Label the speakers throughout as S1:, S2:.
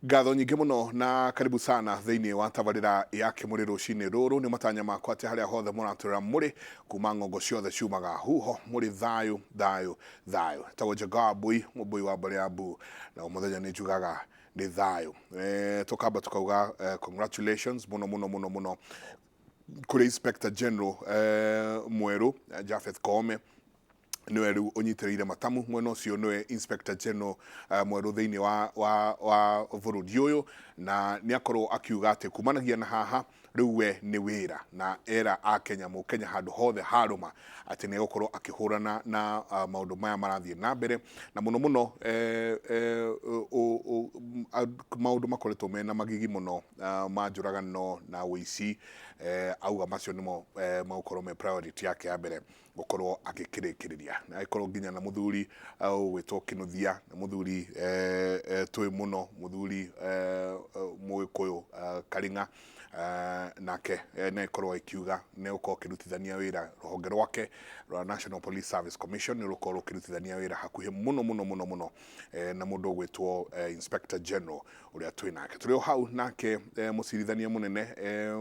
S1: Ngatho nyingĩ mũno na karibu sana thĩinĩ wa tabarĩra ya Kĩmũrĩ rũcinĩ rũrũ. Nĩ matanya makwa atĩ harĩa hothe mũratũrĩra mũrĩ kuma ng'ongo ciothe ciumaga huho mũrĩ thayũ thayũ thayũ. Tagwo Njenga Mbui, mũmbui wa mbarĩ ya Mbu, na mũthenya nĩ njugaga nĩ thayũ. Tũkamba tukauga congratulations mũno mũno mũno mũno kũrĩ Inspector General mwerũ Japheth Koome, nĩwe rĩu ũnyitĩrĩire matamu mwena ũcio, nĩwe Inspector General mwerũ thĩinĩ wa bũrũri ũyũ, na nĩ akorwo akiuga atĩ kumanagia na haha rĩu we nĩ wĩra, na era akenya mũkenya handũ hothe harũma atĩ nĩ egũkorwo akĩhũrana na maũndũ maya marathiĩ na mbere, na mũno mũno maũndũ makoretwo mena magigi mũno ma njũragano na ũici. Auga macio nĩmo magũkorwo me priority yake ya mbere gũkorwo agĩkĩrĩkĩrĩria, na agĩkorwo nginya na mũthuri ũgwĩtwo Kĩnuthia, na mũthuri tũĩ mũno, mũthuri Mũgĩkũyũ Karing'a, nake nĩ agĩkorwo agĩkiuga nĩ egũkorwo akĩrutithania wĩra rũhonge rwake rwa National Police Service Commission, nĩ rũkorwo rũkĩrutithania wĩra hakuhĩ mũno mũno mũno mũno na mũndũ ũgwĩtwo Inspector General ũrĩa twĩ nake. Tũrĩ o hau nake mũcirithania mũnene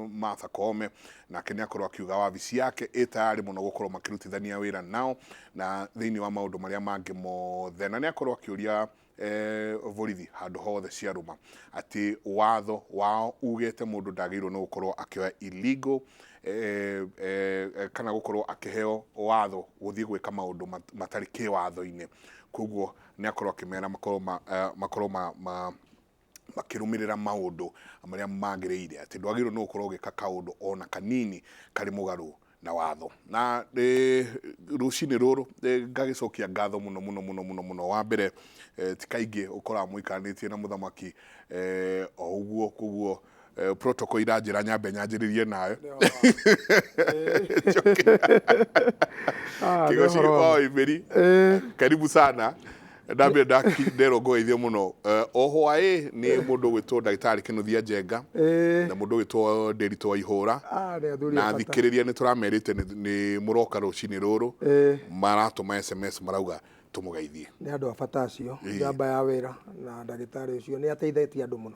S1: Martha Koome nake nĩ akorwo akiuga wabici yake ĩ tayarĩ mũno gũkorwo makĩrutithania wĩra nao na thĩinĩ wa maũndũ marĩa mangĩ mothe, na nĩ akorwo akĩũria borithi handũ hothe ciarũma atĩ watho wao ugĩte mũndũ ndagĩrĩirwo nĩ gũkorwo akĩoya illegal kana gũkorwo akĩheo watho gũthiĩ gwĩka maũndũ matarĩ kĩwatho-inĩ. Koguo nĩ akorwo akĩmera makorwo makĩrũmĩrĩra maũndũ marĩa magĩrĩire, atĩ ndwagĩrĩirwo nĩ gũkorwo ũgĩka kaũndũ ona kanini karĩ mũgarũ na watho. Na rũcinĩ rũrũ ngagĩcokia ngatho mũno mũno mũno mũno mũno. Wa mbere, ti kaingĩ ũkoraga mũikaranĩtie na mũthamaki o ũguo, koguo protocol iranjĩra nyambe nyanjĩrĩrie nawe. Kĩgoci wa Waimĩri, karibu sana. Ndambire nderwo ngũgeithie mũno o hwaĩ nĩ mũndũ ũgwĩtwo ndagĩtarĩ Kĩnuthia Njenga na mũndũ ũgwĩtwo Ndĩritũ wa Ihũra, na thikĩrĩria nĩ tũramerĩte nĩ mũroka rũcinĩ rũrũ, maratũma SMS marauga tũmũgeithie.
S2: Nĩ andũ a bata acio, njamba ya wĩra, na ndagĩtarĩ ũcio nĩ ateithĩtie andũ mũno.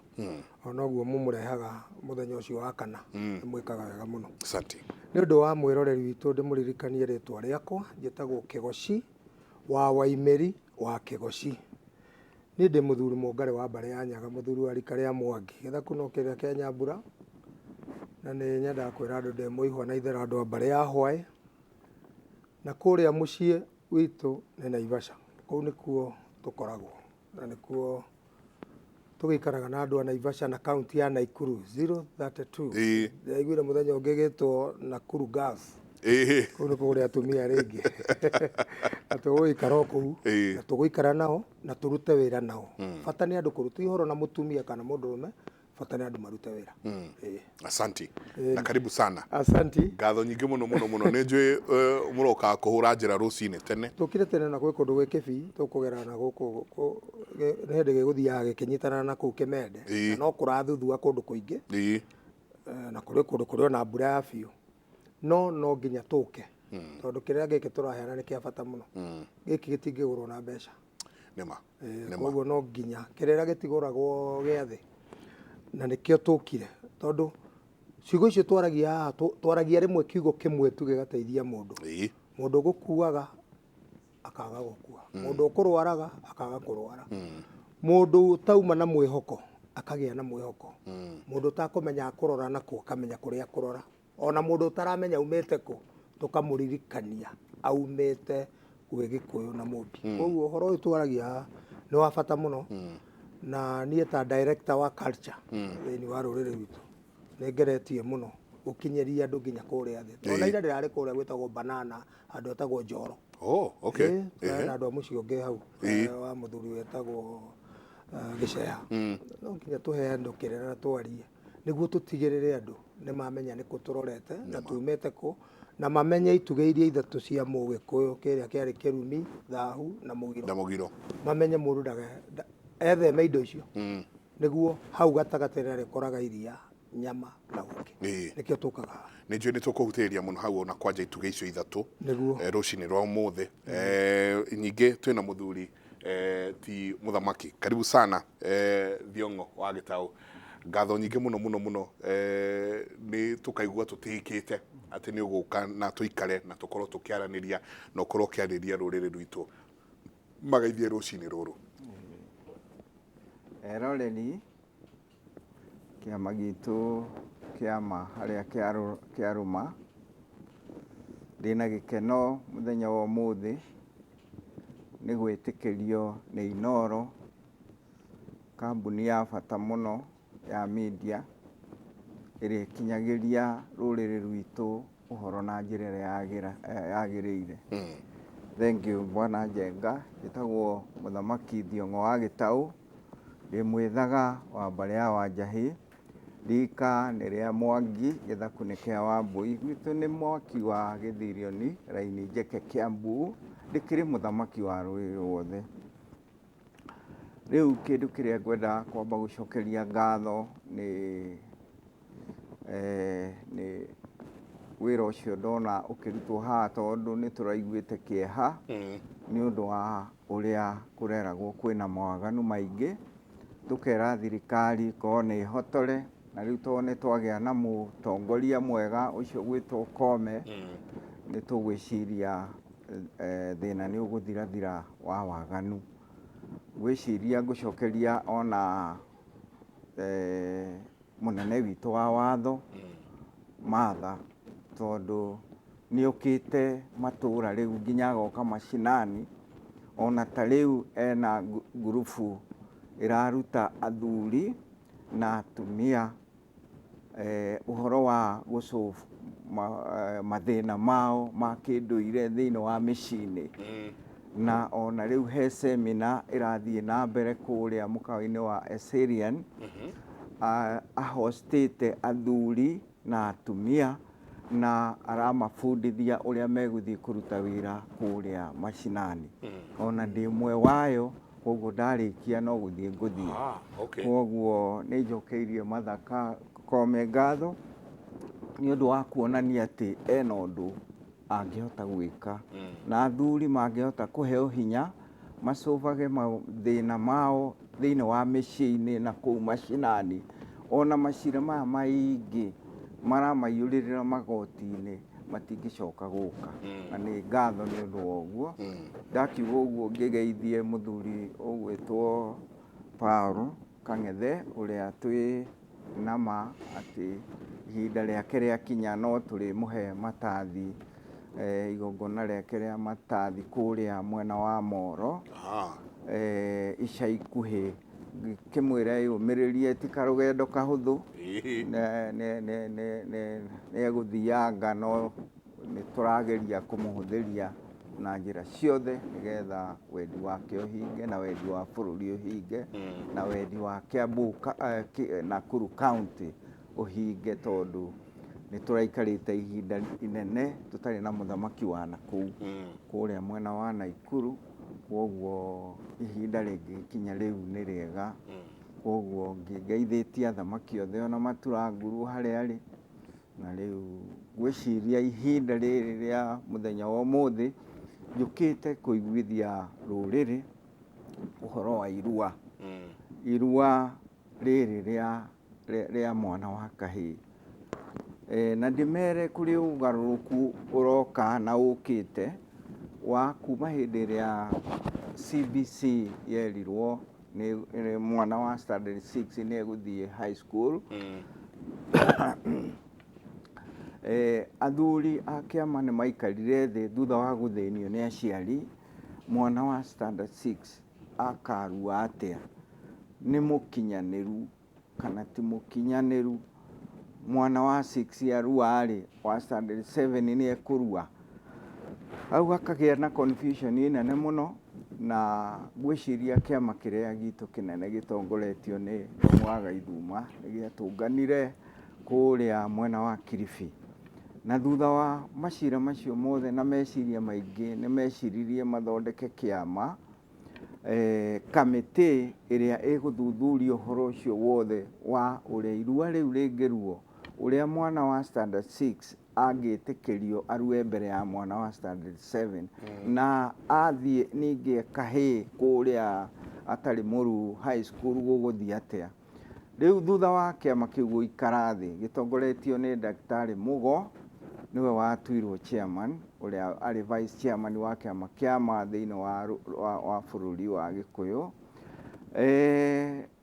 S2: Ona ũguo mũmũrehaga mũthenya ũcio wa kana, nĩ mwĩkaga wega mũno.
S1: Asante.
S2: Nĩ ũndũ wa mwĩroreri witũ ndĩmũririkanie rĩtwa rĩakwa, njĩtagwo Kĩgoci wa Waimĩri wa Kĩgoci. Niĩ ndĩ mũthuri mũngarĩ wa mbarĩ ya Nyaga, mũthuri wa rika rĩa Mwangi, gĩthaku no kĩrĩa kĩa Nyambura, na nĩ nyendaga kwĩra andũ ndĩ mũihwa na ithera andũ a mbarĩ ya Hwaĩ, na kũrĩa mũciĩ witũ nĩ Naivasha, kũu nĩkuo tũkoragwo na nĩkuo tũgĩikaraga na andũ a Naivasha na kaunti ya Nakuru 032. Ndaiguire mũthenya ũngĩ ĩgĩtwo Nakuru Girls. Kũu nĩkuo kũrĩ atumia rĩngĩ. Na tũgũgĩikara o kũu na tũgũikara nao na tũrute wĩra nao. Bata nĩ andũ kũruta, ti ũhoro na mũtumia kana mũndũrũme, bata nĩ andũ marute wĩra.
S1: Asanti na karibu sana.
S2: Asanti.
S1: Ngatho nyingĩ mũno mũno mũno. Nĩ njũĩ mũrokaga kũhũra njĩra rũcinĩ tene.
S2: Tũkire tene na gwĩ kũndũ gwĩ Kĩbii tũkũgera na gũkũ nĩ hĩndĩ gĩgũthiaga gĩkĩnyitana na kũu Kĩmende. Na no kũrathuthua kũndũ kũingĩ. Na kũrĩ kũndũ kũrĩ ona mbura ya biũ. No no nginya tũke tondũ kĩrĩa gĩkĩ tũraheana nĩ kĩa bata mũno. Gĩkĩ gĩtingĩgũrwo na mbeca.
S1: Nĩma.
S2: Koguo no nginya kĩrĩra gĩtigũragwo gĩathĩ, na nĩkĩo tũkire, tondũ ciugo icio twaragia haha, twaragia rĩmwe kiugo kĩmwe tu gĩgateithia mũndũ. Mũndũ ũgũkuaga akaga gũkua, mũndũ ũkũrwaraga akaga kũrwara, mũndũ ũtauma na mwĩhoko akagĩa na mwĩhoko, mũndũ ũtakũmenya akũrora nakũ akamenya kũrĩa akũrora, ona mũndũ ũtaramenya aumĩte kũ tũkamũririkania aumĩte gwĩ Gĩkũyũ na Mũmbi. Koguo ũhoro ũyũ twaragia haha nĩ wa bata mũno, na niĩ ta director wa culture thĩinĩ wa rũrĩrĩ rwitũ nĩ ngeretie mũno gũkinyĩria andũ nginya kũrĩa thĩ. Tondũ na ira ndĩrarĩ kũrĩa gwĩtagwo Banana, handũ hetagwo Njoro.
S1: Oh, okay.
S2: Na andũ a mũciĩ ũngĩ hau wa mũthuri wetagwo Gĩcea. No nginya tũhe andũ kĩrĩra na twarie nĩguo tũtigĩrĩre andũ nĩ mamenya nĩ kũ tũrorete na tumĩte kũ, na mamenye itugĩ iria ithatũ cia Mũgĩkũyũ, kĩrĩa kĩarĩ kĩrumi, thahu na mũgiro.
S1: Na mũgiro.
S2: Mamenye mũndũ etheme indo icio, nĩguo hau gatagatĩ nĩ arĩkoraga iria, nyama na ũkĩ. Nĩkĩo tũkaga haha.
S1: Nĩ njũĩ nĩ tũkũhutĩrĩria mũno hau ona kwanja itugĩ icio ithatũ
S2: nĩguo
S1: rũcinĩ rwa ũmũthĩ. Ningĩ twĩna mũthuri Ti mũthamaki, karibu sana, Thiong'o wa Gĩtaũ. Ngatho nyingĩ mũno mũno mũno, nĩ tũkaigua tũtĩĩkĩte atĩ nĩ ũgũka na tũikare na tũkorwo tũkĩaranĩria na ũkorwo ũkĩarĩria rũrĩrĩ rwitũ. Magaithie rũcinĩ rũrũ.
S3: Eroreri kĩama gitũ, kĩama harĩa kĩarũma, ndĩna gĩkeno mũthenya wa ũmũthĩ nĩ gwĩtĩkĩrio nĩ Inooro, kambuni ya bata mũno ya media ĩrĩa ĩkinyagĩria rũrĩrĩ rwitũ ũhoro na njĩra ĩrĩa yagĩrĩire. Thank you, Bwana Njenga. Njĩtagwo Mũthamaki Thiong'o wa Gĩtaũ, ndĩ mwĩthaga wa mbarĩ ya Wanjahĩ, rika nĩ rĩa Mwangi, gĩthaku nĩ kĩa Wambui, gwitũ nĩ mwaki wa Gĩthirioni, raini njeke Kĩambu, ndĩkĩrĩ mũthamaki wa rũrĩrĩ ruothe. Rĩu kĩndũ kĩrĩa ngwenda kwamba gũcokeria ngatho nĩ wĩra ũcio ndona ũkĩrutwo haha, tondũ nĩ tũraiguĩte kĩeha nĩ ũndũ wa ũrĩa kũreragwo kwĩna mawaganu maingĩ, tũkera thirikari korwo nĩ ĩhotore, na rĩu tondũ nĩ twagĩa na mũtongoria mwega ũcio gwĩtwo Kome, nĩ tũgwĩciria thĩna nĩ ũgũthirathira wa waganu. Ngwĩciria ngũcokeria ona mũnene witũ wa watho Martha, tondũ nĩ okĩte matũra rĩu nginya agoka macinani, ona ta rĩu ena ngurubu ĩraruta athuri na atumia ũhoro wa gũsolve mathĩna mao ma kĩndũire thĩinĩ wa mĩciĩ-inĩ. Na ona rĩu he semina ĩrathiĩ na mbere kũrĩa mũkawa-inĩ wa Assyrian, ahostĩte athuri na atumia na aramabundithia ũrĩa megũthiĩ kũruta wĩra kũrĩa macinani. Ona ndĩ ũmwe wayo, koguo ndarĩkia no gũthiĩ ngũthiĩ. Koguo nĩ njokeirie Martha Koome ngatho nĩ ũndũ wa kuonania atĩ ena ũndũ angĩhota gwĩka, na athuri mangĩhota kũheo hinya macũbage mathĩna mao thĩinĩ wa mĩciĩ-inĩ na kũu macinani. Ona macira maya maingĩ maramaiyũrĩrĩra magoti-inĩ matingĩcoka gũka, na nĩ ngatho nĩ ũndũ wa ũguo. Ndakiuga ũguo ngĩgeithie mũthuri ũgwĩtwo Paul Kang'ethe, ũrĩa twĩ nama atĩ ihinda rĩake rĩakinya no tũrĩmũhe matathi, igongona rĩake rĩa matathi kũrĩa mwena wa Moro ica ikuhĩ. Ngĩkĩmwĩra eyũmĩrĩrie, ti karũgendo kahũthũ, nĩ egũthianga, no nĩ tũrageria kũmũhũthĩria na njĩra ciothe nĩgetha wendi wake ũhinge na wendi wa bũrũri ũhinge na wendi wa Kiambu Nakuru County ũhinge, tondũ nĩ tũraikarĩte ihinda inene tũtarĩ na mũthamaki wa nakũu kũrĩa mwena wa Naikuru. Koguo ihinda rĩngĩkinya rĩu nĩ rĩega. Koguo ngĩgeithĩtie athamaki othe ona maturanguru harĩa arĩ, na rĩu ngwĩciria ihinda rĩrĩ rĩa mũthenya wa ũmũthĩ njũkĩte kũiguithia rũrĩrĩ ũhoro wa irua, irua rĩrĩ rĩa mwana wa kahĩĩ, na ndĩmere kũrĩ ũgarũrũku ũroka na ũkĩte wa kuma hĩndĩ ĩrĩa CBC yerirwo nĩ mwana wa standard 6 nĩ egũthiĩ high school. Athuri a kĩama nĩ maikarire thĩ thutha wa gũthĩnio nĩ aciari, mwana wa standard 6 akarua atĩa, nĩ mũkinyanĩru kana ti mũkinyanĩru? Mwana wa 6 arua rĩ, wa standard 7 nĩ ekũrua? Hau hakagĩa na confusion nene mũno, na ngwĩciria kĩama kĩrĩa gitũ kĩnene gĩtongoretio nĩ Mwaga Ithuma nĩ gĩatũnganire kũrĩa mwena wa Kilifi, na thutha wa macira macio mothe na meciria maingĩ nĩ meciririe mathondeke kĩama, kamĩtĩ ĩrĩa ĩgũthuthuria ũhoro ũcio wothe wa ũrĩa irua rĩu rĩngĩruo, ũrĩa mwana wa standard 6 Angĩtĩkĩrio arue mbere ya mwana wa standard 7 na athiĩ ningĩ kahĩĩ kũrĩa atarĩ mũruu high school, gũgũthiĩ atĩa? Rĩu thutha wa kĩama kĩu gũikara thĩ gĩtongoretio nĩ Ndagĩtarĩ Mũgo, nĩwe watuirwo chairman, ũrĩa arĩ vice chairman wa kĩama kĩama thĩinĩ wa bũrũri wa Gĩkũyũ.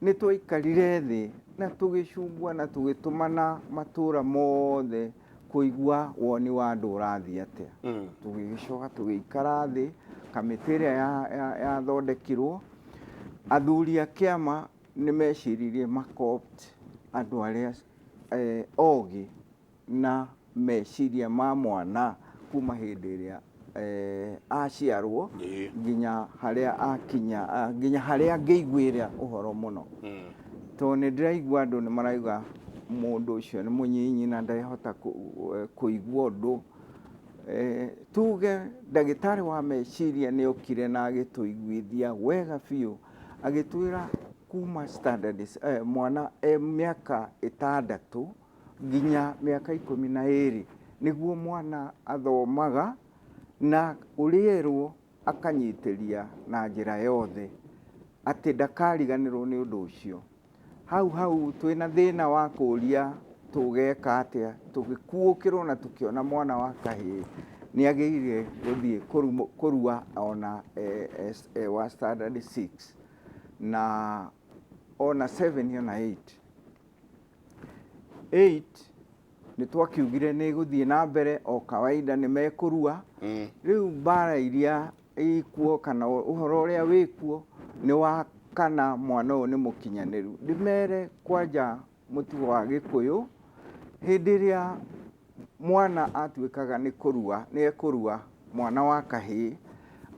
S3: Nĩ twaikarire thĩ na tũgĩcungua na tũgĩtũmana matũra mothe kũigua woni wa andũ ũrathiĩ atĩa. Tũgĩgĩcoka tũgĩikara thĩ, kamĩtĩ ĩrĩa yathondekirwo, athuri a kĩama nĩ meciririe ma-co-opt andũ arĩa ogĩ na meciria ma mwana kuma hĩndĩ ĩrĩa aciarwo nginya harĩa akinya, nginya harĩa angĩiguĩra ũhoro mũno, tondũ nĩ ndĩraigua andũ nĩ marauga mũndũ ũcio nĩ mũnyinyi na ndarehota kũigua ũndũ. Tuge ndagĩtarĩ wa meciria nĩ okire na agĩtũiguithia wega biũ, agĩtwĩra kuma standard mwana e mĩaka 6 nginya mĩaka 12 nĩguo mwana athomaga, na ũrĩerwo akanyitĩria na njĩra yothe atĩ ndakariganĩrwo nĩ ũndũ ũcio. Hau hau twĩna thĩna wa kũria tũgeka atĩa, tũgĩkuũkĩrwo na tũkĩona mwana wa kahĩĩ nĩ agĩrĩire gũthiĩ kũrua ona wa standard 6 na ona 7 ona 8. 8 nĩ twakiugire nĩ gũthiĩ na mbere o kawaida, nĩ mekũrua. Rĩu mbara iria ikuo kana ũhoro ũrĩa wĩkuo nĩ wa kana mwana ũyũ nĩ mũkinyanĩru. Ndĩmere kwanja mũtugo wa Gĩkũyũ, hĩndĩ ĩrĩa mwana atuĩkaga nĩ kũrua, nĩ ekũrua, mwana wa kahĩĩ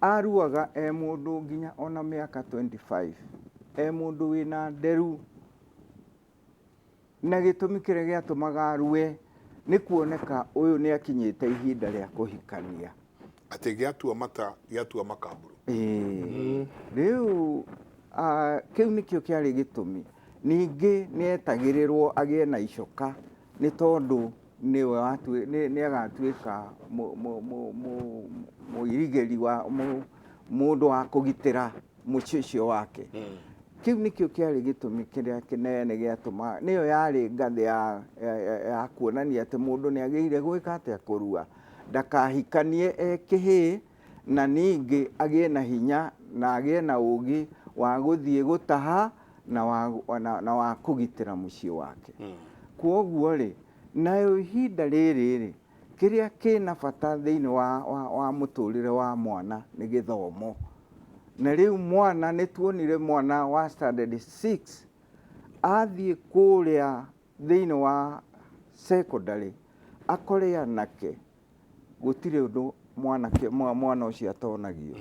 S3: aruaga e mũndũ nginya ona mĩaka 25, e mũndũ wĩna nderu, na gĩtũmi kĩrĩa gĩatũmaga arue nĩ kuoneka ũyũ nĩ akinyĩte ihinda rĩa kũhikania.
S1: Atĩ gĩatua mata gĩatua makamburu.
S3: Ĩĩ, rĩu kĩu nĩkĩo kĩarĩ gĩtũmi. Ningĩ nĩ etagĩrĩrwo agĩe na icoka, nĩ tondũ nĩwe nĩ agatuĩka mũirigĩri wa mũndũ wa kũgitĩra mũciĩ ũcio wake. Kĩu nĩkĩo kĩarĩ gĩtũmi kĩrĩa kĩnene gĩatũma, nĩyo yarĩ ngathĩ ya kuonania atĩ mũndũ nĩ agĩrĩire gwĩka atĩa, kũrua, ndakahikanie e kĩhĩĩ, na ningĩ agĩe na hinya na agĩe na ũgĩ wa gũthiĩ gũtaha na wa kũgitĩra mũciĩ wake. Kwoguo rĩ, nayo ihinda rĩrĩ rĩ, kĩrĩa kĩna bata thĩinĩ wa mũtũrĩre wa mwana nĩ gĩthomo. Na rĩu mwana nĩ tuonire mwana wa standard 6 athiĩ kũrĩa thĩinĩ wa secondary akore anake, gũtirĩ ũndũ mwanake mwana ũcio atonagio,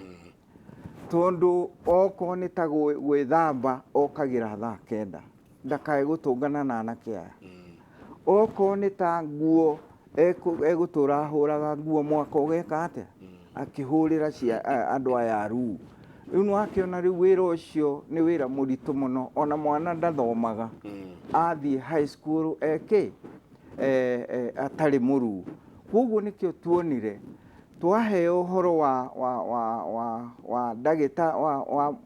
S3: tondũ okorwo nĩ ta gwĩthamba okagĩra thaa 9 ndakae gũtũngana na anake aya. Okorwo nĩ ta nguo, egũtũra ahũraga nguo mwaka ũgeka atĩa, akĩhũrĩra cia andũ aya aruu. Rĩu nĩ wakĩona rĩu wĩra ũcio nĩ wĩra mũritũ mũno, ona mwana ndathomaga athiĩ high school eke atarĩ mũruu. Koguo nĩkĩo tuonire twaheo ũhoro wa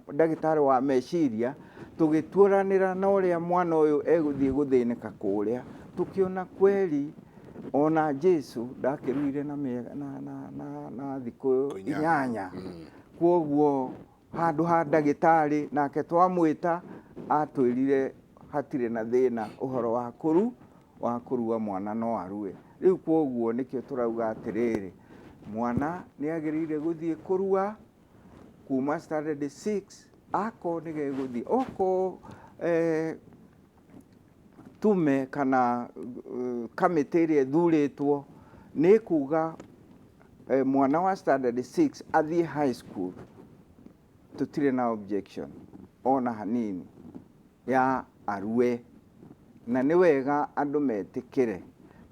S3: ndagĩtarĩ wa meciria, tũgĩturanĩra na ũrĩa mwana ũyũ egũthiĩ gũthĩnĩka kũrĩa, tũkĩona kweri ona Jesu ndakĩruire na thikũ 8. Kwoguo handũ ha ndagĩtarĩ nake twamwĩta, atwĩrire hatirĩ na thĩna, ũhoro wa kũrua mwana no arue. Rĩu kwoguo nĩkĩo tũrauga atĩrĩrĩ, mwana nĩ agĩrĩire gũthiĩ kũrua kuma standard 6 akorwo nĩ gegũthiĩ, okorwo tume kana kamĩtĩ ĩrĩa ĩthurĩtwo nĩ kuga mwana wa standard 6 athiĩ high school, tũtirĩ na objection ona hanini ya arue. Na nĩ wega andũ metĩkĩre,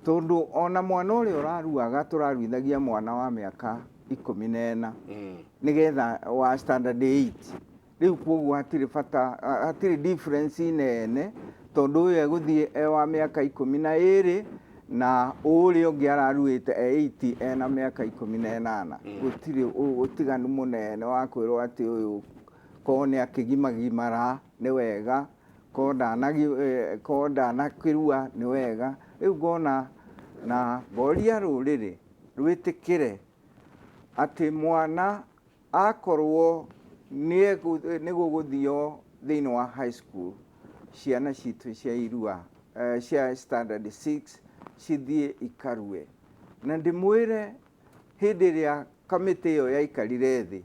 S3: tondũ ona mwana ũrĩa ũraruaga, tũraruithagia mwana wa mĩaka 14 nĩgetha wa standard 8. Rĩu kwoguo hatirĩ bata, hatirĩ difference nene, tondũ ũyũ egũthiĩ e wa mĩaka 12. Na ũrĩa ũngĩ araruĩte e 8 ena mĩaka 18. Gũtirĩ ũtiganu mũnene wa kwĩrwo atĩ ũyũ korwo nĩ akĩgimagimara nĩ wega, korwo ndanakĩrua nĩ wega. Rĩu ngona na ngoria rũrĩrĩ rwĩtĩkĩre atĩ mwana akorwo nĩ gũgũthio thĩinĩ wa high school, ciana citũ cia irua cia standard 6 cithiĩ ikarue. Na ndĩmwĩre hĩndĩ ĩrĩa kamĩtĩ ĩyo yaikarire thĩ,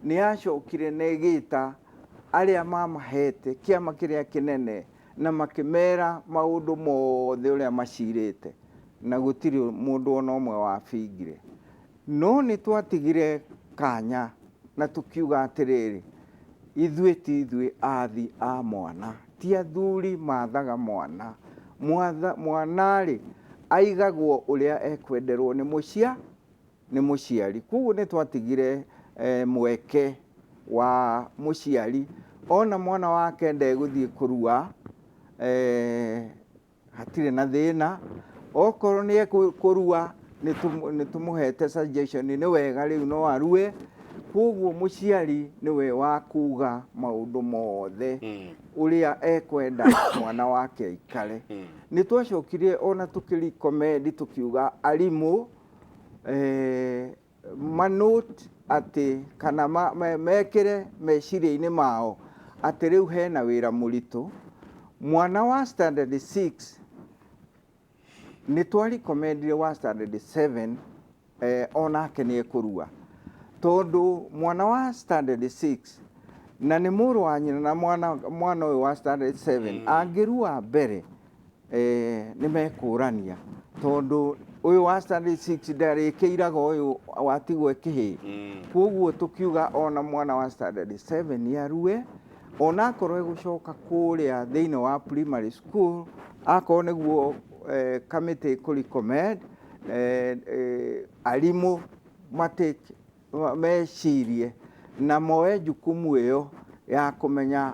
S3: nĩ yacokire na ĩgĩta arĩa mamahete kĩama kĩrĩa kĩnene na makĩmera maũndũ mothe ũrĩa macirĩte, na gũtirĩ mũndũ ona ũmwe wabingire. No nĩ twatigire kanya na tũkiuga atĩrĩrĩ, ithuĩ ti ithuĩ athi a mwana, ti athuri mathaga mwana. Mwana-rĩ aigagwo ũrĩa ekwenderwo nĩ nĩ mũciari. Koguo nĩ twatigire mweke wa mũciari ona mwana wake ndegũthiĩ kũrua, hatirĩ na thĩna. Okorwo nĩ ekũrua nĩ tũmũhete suggestion nĩ wega rĩu no arue. Koguo mũciari nĩwe wa kuga maũndũ mothe ũrĩa ekwenda mwana wake aikare. Nĩ twacokire ona tũkĩrecommend tũkiuga arimũ manote atĩ kana mekĩre meciria-inĩ mao atĩ rĩu hena wĩra mũritũ. Mwana wa standard 6 nĩ twarecommendire wa standard 7 onake nĩ ekũrua, tondũ mwana wa standard 6 na nĩ mũrũ wa nyina na mwana ũyũ wa standard 7 angĩrua mbere nĩ mekũrania, tondũ ũyũ wa standard 6 ndarĩkĩiraga ũyũ watigwo kĩhĩĩ. Koguo tũkiuga ona mwana wa standard 7 nĩ arue, ona akorwo egũcoka kũrĩa thĩinĩ wa primary school, akorwo nĩguo kamĩtĩ ĩkũ recommend arimũ mecirie na moe jukumu ĩyo ya kũmenya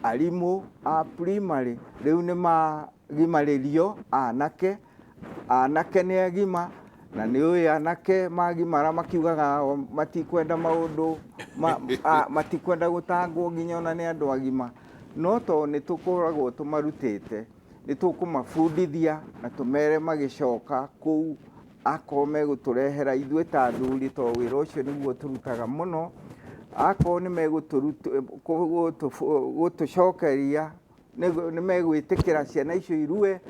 S3: arimũ a primary rĩu nĩ magimarĩrio anake, anake nĩ agima, na nĩ ũĩ anake magimara makiugaga o matikwenda maũndũ matikwenda gũtangwo nginya ona nĩ andũ agima. No tondũ nĩ tũkoragwo tũmarutĩte, nĩ tũkũmabundithia na tũmere magĩcoka kũu akorwo megũtũrehera ithuĩ ta athuri, tondũ wĩra ũcio nĩguo tũrutaga mũno, akorwo nĩ megũtũcokeria, nĩ megwĩtĩkĩra ciana icio irue,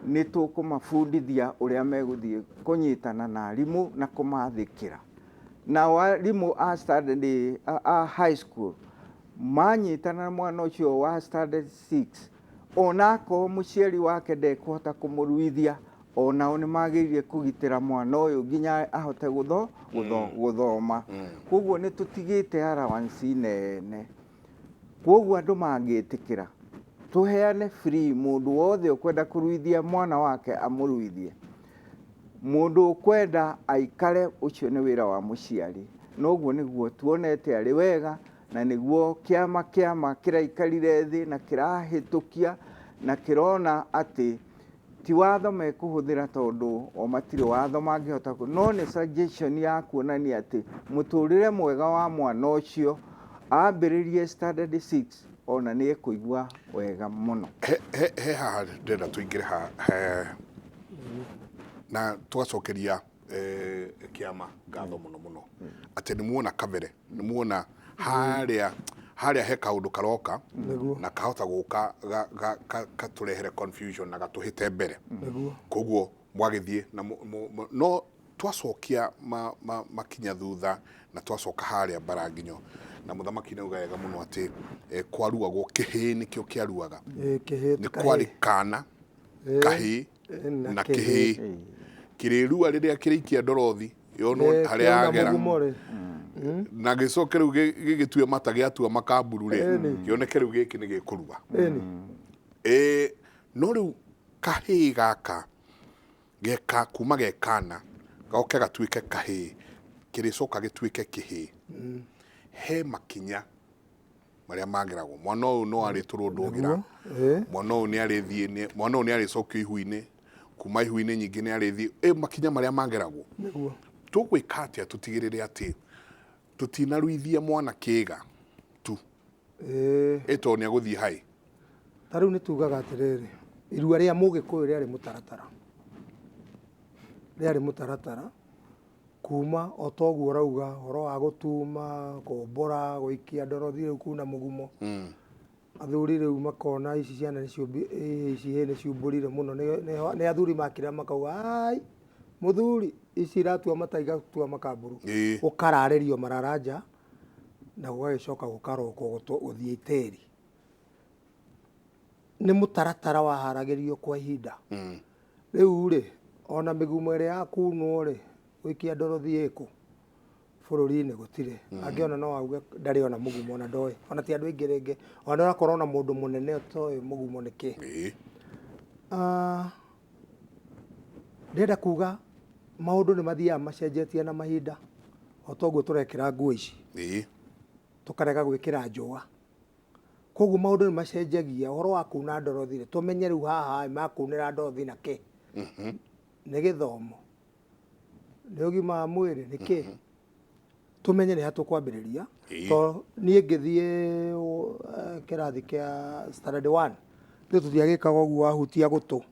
S3: nĩ tũkũmabundithia ũrĩa megũthiĩ kũnyitana na arimũ na kũmathĩkĩra. Nao arimũ a standard a high school manyitana na mwana ũcio wa standard 6, ona akorwo mũciari wake ndekũhota kũmũruithia, onao nĩ magĩrĩire kũgitĩra mwana ũyũ nginya ahote gũthoma. Koguo nĩ tũtigĩte allowance nene. Koguo andũ mangĩtĩkĩra tũheane free, mũndũ wothe ũkwenda kũruithia mwana wake amũruithie, mũndũ ũkwenda aikare, ũcio nĩ wĩra wa mũciari. Noguo nĩguo tuonete arĩ wega, na nĩguo kĩama kĩraikarire thĩ na kĩrahĩtũkia na kĩrona atĩ ti watho mekũhũthĩra, tondũ o matirĩ watho mangĩhota, no nĩ suggestion ya kuonania atĩ mũtũrĩre mwega wa mwana ũcio ambĩrĩrie standard 6 ona nĩ ekũigua wega mũno.
S1: He haha ndĩrenda tũingĩre ha na tũgacokeria kĩama ngatho mũno mũno atĩ nĩ muona kabere, nĩ muona harĩa he kaũndũ karoka na kahota gũka gatũrehere confusion na gatũhĩte mbere. Koguo mwagĩthiĩ na no twacokia makinya thutha na twacoka harĩa Mbaranginyo, na mũthamaki nĩ auga wega mũno atĩ kwaruagwo kĩhĩĩ nĩkĩo kĩaruaga, nĩ kwarĩ kana kahĩĩ na kĩhĩĩ kĩrĩrua rĩrĩa kĩrĩikia ndorothi yonwo harĩa yagera, na gĩcoke rĩu gĩgĩtue mata gĩatua makamburu rĩ, kĩoneke rĩu gĩkĩ nĩ gĩkũrua. No rĩu kahĩĩ gaka geka kuma gekana goke gatuĩke kahĩĩ, kĩrĩcoka gĩtuĩke kĩhĩĩ, he makinya marĩa mageragwo. Mwana ũyũ no arĩtũrwo ndũgĩra, mwana ũyũ nĩ arĩthiĩ, mwana ũyũ nĩ arĩcokio ihu-inĩ, Kuma ihu-inĩ nyingĩ nĩ arĩthi ĩ makinya marĩa mageragwo.
S2: Nĩguo.
S1: Tũgwĩka atĩa tũtigĩrĩre atĩ tũtinaruithia mwana kĩga tu?
S2: Ĩĩ.
S1: Ĩ tondũ nĩ agũthiĩ hai.
S2: Ta rĩu nĩ tugaga atĩrĩrĩ, irua rĩa Mũgĩkũyũ rĩarĩ mũtaratara, rĩarĩ mũtaratara kuma o ta ũguo ũrauga ũhoro wa gũtuma, kũmbũra, gũikia ndorothi rĩu kuna mũgumo. Athuri rĩu makona ici ciana nĩ ciũmbi, ici hĩ nĩ ciumbũrire mũno, nĩ athuri makira makauga ai mũthuri ici iratua mata igatua makamburu. Gũkararĩrio marara nja na gũgagĩcoka gũkarokwo gũthiĩ itĩri. Nĩ mũtaratara waharagĩrio kwa ihinda. Rĩu rĩ, ona mĩgumo ĩrĩa ya kunwo rĩ, gũikia ndorothi ĩkũ? Bũrũri-inĩ gũtirĩ. Angĩ ona no auge ndarĩ ona mũgumo ona ndoĩ. Ona ti andũ aingĩ rĩngĩ. Ona nĩ ũrakora ona mũndũ mũnene ũtoĩ mũgumo nĩ kĩ. Ndĩrenda kuga maũndũ nĩ mathiaga macenjetie na mahinda. O ta ũguo tũrekĩra nguo ici. Tũkarega gwĩkĩra njũa. Koguo maũndũ nĩ macenjagia. Ũhoro wa kuna ndorothi rĩ, tũmenye rĩu haha ĩ, makunĩra ndorothi na kĩ? Nĩ gĩthomo? Nĩ ũgima wa mwĩrĩ? Nĩ kĩ? Tũmenye nĩ ha tũkwambĩrĩria. To niĩ ngĩthiĩ kĩrathi kĩa standard 1, ithuĩ tũtiagĩkaga ũguo wahutia gũtũ.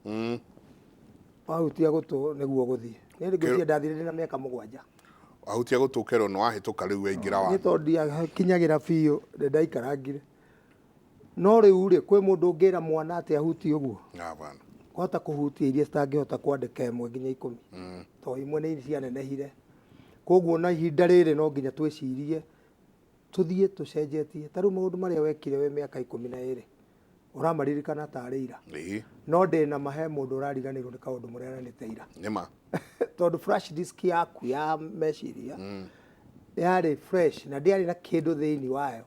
S2: Wahutia gũtũ nĩguo ũgũthiĩ. Niĩ ngwĩciria ndathire ndĩna mĩaka 7.
S1: Wahutia gũtũ ũkerwo nĩ wahĩtũka rĩu waingĩra wa.
S2: Niĩ tondũ ndiakinyagĩra biũ nĩ ndaikarangire. No rĩu rĩ, kwĩ mũndũ ũngĩra mwana atĩ ahutie ũguo?
S1: Hapana.
S2: Kwahota kũhutia iria citangĩhota kwandĩka 1 nginya 10. Tondũ imwe nĩ cianenehire. Koguo na ihinda rĩrĩ no nginya twĩcirie tũthiĩ tũcenjetie. Ta rĩu maũndũ marĩa wekire wĩ mĩaka 12 ũramaririkana tarĩ ira. No ndĩna ma he mũndũ ũrariganĩrwo nĩ kaũndũ mũreranĩte ira.
S1: Nĩma.
S2: Tondũ flash disk yaku ya meciria yarĩ fresh na ndĩarĩ na kĩndũ thĩinĩ wayo.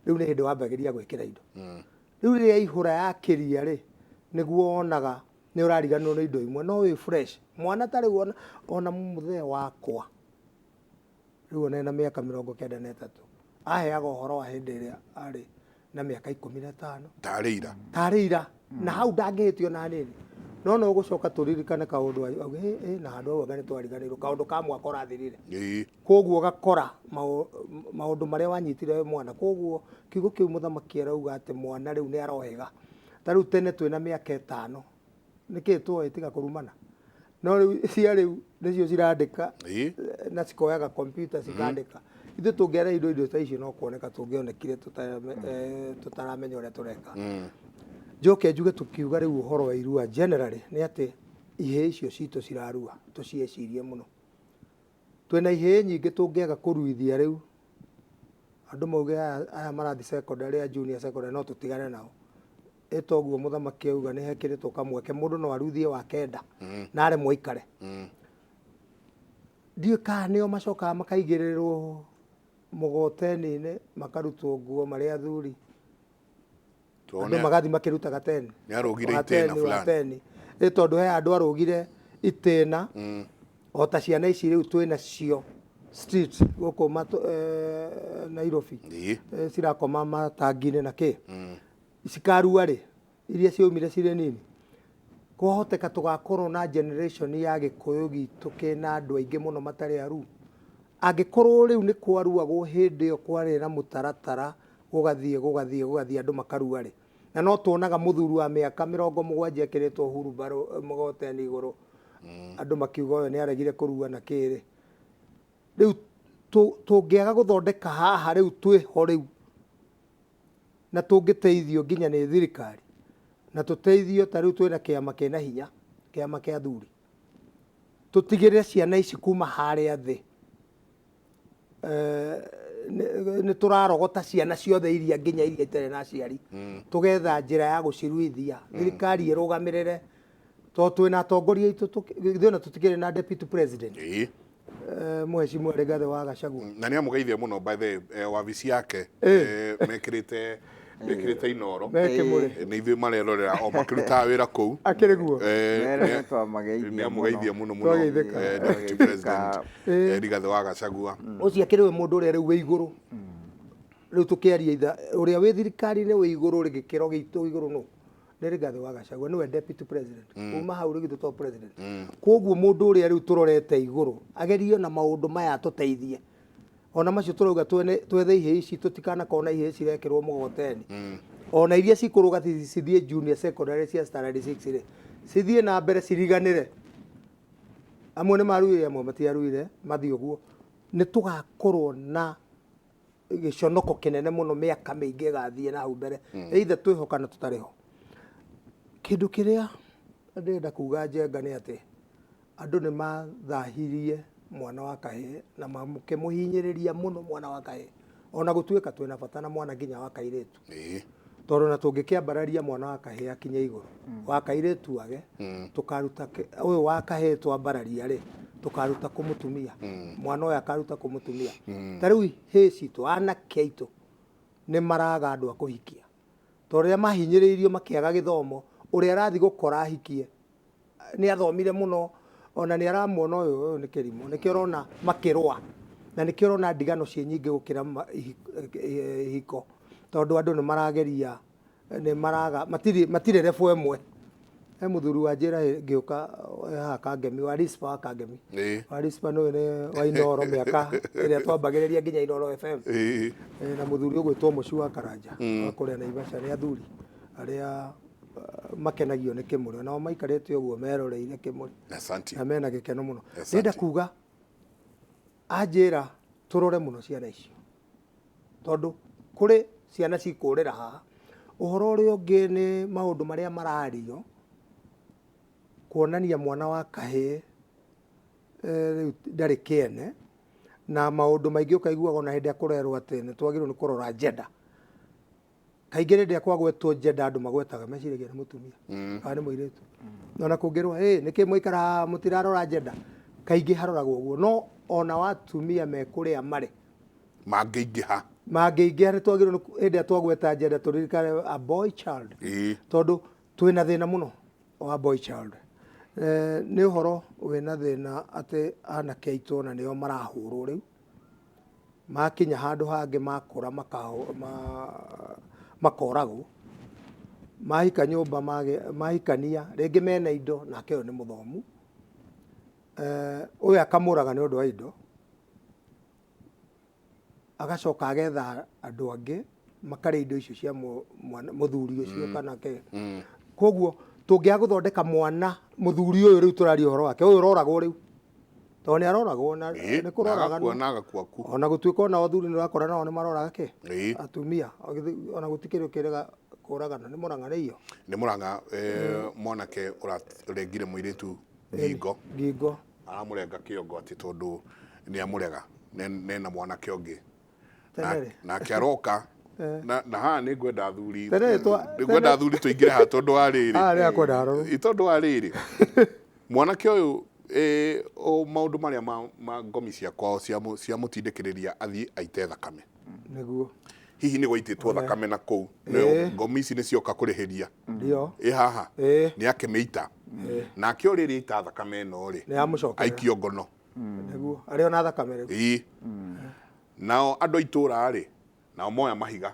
S2: Rĩu nĩ hĩndĩ wambagĩria gwĩkĩra indo. Rĩu rĩrĩa ihũra yakĩria rĩ, nĩguo wonaga nĩ ũrariganĩrwo nĩ indo imwe, no wĩ fresh. Mwana ta rĩu ona mũthee wakwa, rĩu ona ena mĩaka 93, aheaga ũhoro wa hĩndĩ ĩrĩa arĩ na mĩaka 15.
S1: Tarĩ ira.
S2: Tarĩ ira. Na hau ndangĩhĩtio na hanini. No no gũcoka tũririkane kaũndũ, auge, hĩ, hĩ, na handũ hau anga nĩ twariganĩirwo, kaũndũ ka mwaka ũrathirire. Koguo ũgakora maũndũ marĩa wanyitire wĩ mwana. Koguo kiugo kĩu mũthamaki arauga atĩ mwana rĩu nĩ arohĩga. Ta rĩu tene twĩna mĩaka 5, nĩkĩ tuoĩ tiga kũrumana? No rĩu cia rĩu nĩcio cirandĩka na cikoyaga computer cikandĩka. Ithuĩ tũngĩara indo ta icio no kuoneka tũngĩonekire tũtaramenya ũrĩa tũreka. Njoke njuge tũkiuga rĩu ũhoro wa irua generally nĩ atĩ ihĩĩ icio citũ cirarua tũciĩcirie mũno. Twĩna ihĩĩ nyingĩ tũngĩaga kũruithia rĩu, andũ mauge aya marathiĩ secondary, a junior secondary no tũtigane nao. Ĩ toguo mũthamaki auga nĩ hekĩrĩtwo kamweke mũndũ no aruithie wa 9 na aremwo aikare. Ndiũĩ kana nĩo macokaga makaigĩrĩrwo mũgoteni-inĩ makarutwo nguo marĩ athuri.
S1: Tuone
S2: Andũ magathiĩ makĩrutaga teni.
S1: Nĩ arũgire
S2: Wa
S1: itĩna
S2: teni, wa
S1: fulani.
S2: teni. Ĩ tondũ he andũ arũgire itĩna o ta ciana ici rĩu twĩna cio street gũkũ Nairobi. Cirakoma matangi-inĩ na kĩ. Cikarua rĩ, iria ciaumire cirĩ nini. Kwahoteka tũgakorwo na generation ya Gĩkũyũ gitũ kĩna andũ aingĩ mũno matarĩ aru. Angĩkorwo rĩu nĩ kwaruagwo hĩndĩ ĩyo kwarĩ na mũtaratara gũgathiĩ, gũgathiĩ, gũgathiĩ andũ makarua rĩ. Na no tuonaga mũthuri wa mĩaka 70 ekĩrĩtwo hurumbarũ mũgoteni igũrũ. Andũ makiuga ũyũ nĩ aregire kũrua na kĩrĩ. Rĩu tũngĩaga gũthondeka haha rĩu twĩho rĩu, na tũngĩteithio nginya nĩ thirikari, na tũteithio ta rĩu twĩna kĩama kĩna hinya, kĩama kĩa athuri. Tũtigĩrĩre ciana ici kuma harĩa thĩ. Nĩ tũrarogota ciana ciothe iria nginya iria itarĩ na aciari. Tũgetha njĩra ya gũciruithia. Thirikari ĩrũgamĩrĩre. Tondũ twĩna atongoria aitũ, ithuĩ ona tũtikĩrĩ na deputy president. Mheshimiwa Rigathĩ wa Gachagua.
S1: Na nĩ amũgeithia mũno by the way, wabici yake, mekĩrĩte inoro.
S2: Mekĩmũrĩ.
S1: Nĩ ithuĩ marerorera o makĩrutaga wĩra kũu.
S2: Akĩrĩ guo?
S3: Mere nĩ twamageithia
S1: Nĩ amũgeithia mũno mũno.
S2: Twageithĩka.
S1: Deputy
S3: Twageithĩka.
S1: President, Rigathĩ wa Gachagua.
S2: Ũcio akĩrĩ we mũndũ ũrĩa rĩu wĩ igũrũ. Rĩu tũkĩaria itha, ũrĩa wĩ thirikari-inĩ wĩ igũrũ rĩ, gĩkĩro gĩitũ igũrũ nũ? Nĩ Rigathĩ wa Gachagua nĩwe deputy president. Kuma hau rĩu githĩ to president. Koguo mũndũ ũrĩa rĩu tũrorete igũrũ agerie na maũndũ maya atũteithie. Ona macio tũrauga twethe ihĩĩ ici tũtikanakorwo na ihĩĩ cirekĩrwo mũgogoteni. Ona iria cikũrũga cithiĩ junior secondary cia standard 6 rĩ, cithiĩ na mbere ciriganĩre. Amwe nĩ maruire amwe matiaruire, mathiĩ ũguo. Nĩ tũgakorwo na gĩconoko kĩnene mũno mĩaka mĩingĩ ĩgathiĩ na hau mbere. Either twĩho kana tũtarĩ ho. Kĩndũ kĩrĩa ndĩrenda kuga Njenga nĩ atĩ andũ nĩ mathahirie mwana wa kahĩĩ na makĩmũhinyĩrĩria mũno mwana wa kahĩĩ. Ona gũtuĩka twĩna bata na mwana nginya wa kairĩtu. Tondũ na tũngĩkĩambararia mwana wa kahĩĩ akinye igũrũ, wa kairĩtu age, tũkaruta ũyũ wa kahĩĩ twambararia rĩ, tũkaruta kũ mũtumia? Mwana ũyũ akaruta kũ mũtumia? Ta rĩu ihĩĩ citũ, anake aitũ nĩ maraga andũ a kũhikia. Tondũ rĩrĩa mahinyĩrĩirio makĩaga gĩthomo, ũrĩa arathiĩ gũkora ahikie, nĩ athomire mũno, ona nĩ aramuona ũyũ, ũyũ nĩ kĩrimũ. Nĩkĩo ũrona makĩrũa, na nĩkĩo ũrona ndigano ciĩ nyingĩ gũkĩra ihiko. Tondũ andũ nĩ marageria, nĩ maraga, matirĩ, matirĩ level ĩmwe. He mũthuri wa njĩra ngĩũka haha Kangemi, wa Rispa wa Kangemi. Wa Rispa nĩwe nĩ wa Inooro mĩaka ĩrĩa twambagĩrĩria nginya Inooro FM. Na mũthuri ũgwĩtwo Mũci wa Karanja, wa kũrĩa Naivasha, nĩ athuri arĩa makenagio nĩ kĩmũrĩ. Nao maikarĩte ũguo meroreire kĩmũrĩ.
S1: Asante.
S2: Na mena gĩkeno mũno.
S1: Asante.
S2: Ndĩrenda kuga anjĩra tũrore mũno ciana icio. Tondũ kũrĩ ciana cikũrĩra haha. Ũhoro ũrĩa ũngĩ nĩ maũndũ marĩa marario kuonania mwana wa kahĩĩ rĩu ndarĩ kĩene, na maũndũ maingĩ ũkaiguaga ona hĩndĩ ĩrĩa kũrerwo atĩ nĩ twagĩrĩirwo nĩ kũrora gender. Kaingĩ rĩrĩa kwagwetwo gender andũ magwetaga meciragia nĩ mũtumia kana nĩ mũirĩtu. Ona kũngĩrwo ĩ nĩkĩ mwaikara haha mũtirarora gender, kaingĩ haroragwo ũguo. No ona atumia me kũrĩa marĩ
S1: mangĩingĩha,
S2: mangĩingĩha nĩ twagĩrĩirwo nĩ hĩndĩ ĩrĩa twagweta gender tũririkane a boy child. Tondũ twĩna thĩna mũno wa boy child. Nĩ ũhoro wĩna thĩna atĩ anake aitũ ona nĩo marahũrwo rĩu. Makinya handũ hangĩ makũra makoragwo. Mahika nyũmba mahikania rĩngĩ mena indo nake ũyũ nĩ mũthomu. Ũyũ akamũraga nĩ ũndũ wa indo. Agacoka agetha andũ angĩ makarĩa indo icio cia mũthuri ũcio kana kĩ. Koguo tũngĩaga gũthondeka mwana mũthuri ũyũ rĩu tũraria ũhoro wake, ũyũ ũroragwo rĩu. Tondũ nĩ aroragwo na nĩ kũroraganwo.
S1: Na agakua ku.
S2: Ona gũtuĩka ona athuri nĩ ũrakora nao nĩ maroraga kĩ? Atumia. Ona gũtikĩrĩ ũkĩrega kũragana, nĩ Mũrang'a nĩ iyo?
S1: Nĩ Mũrang'a, mwanake ũrarengire mũirĩtu ngingo.
S2: Ngingo.
S1: Aramũrenga kĩongo atĩ tondũ nĩ amũrega, nena mwanake ũngĩ.
S2: Tene rĩ.
S1: Nake aroka. Na haha nĩ ngwenda athuri.
S2: Tene rĩ twa-
S1: Nĩ ngwenda athuri tũingĩre haha tondũ wa rĩrĩ.
S2: Haha nĩ hakwenda harorwo.
S1: Tondũ wa rĩrĩ. Mwanake ũyũ, o maũndũ marĩa ma ngomi cia kwao ciamũtindĩkĩrĩria athiĩ aite thakame.
S2: Nĩguo.
S1: Hihi nĩ gwaitĩtwo thakame na kũu. Nĩyo ngomi ici nĩ cioka kũrĩhĩria.
S2: Ndio.
S1: Ĩ haha. Nĩ akĩmĩita. Nake o rĩrĩ aita thakame ĩno rĩ.
S2: Nĩ amũcokerera.
S1: Aikio ngono.
S2: Nĩguo. Arĩ ona thakame rĩu.
S1: Nao andũ a itũũra rĩ, nao moya mahiga.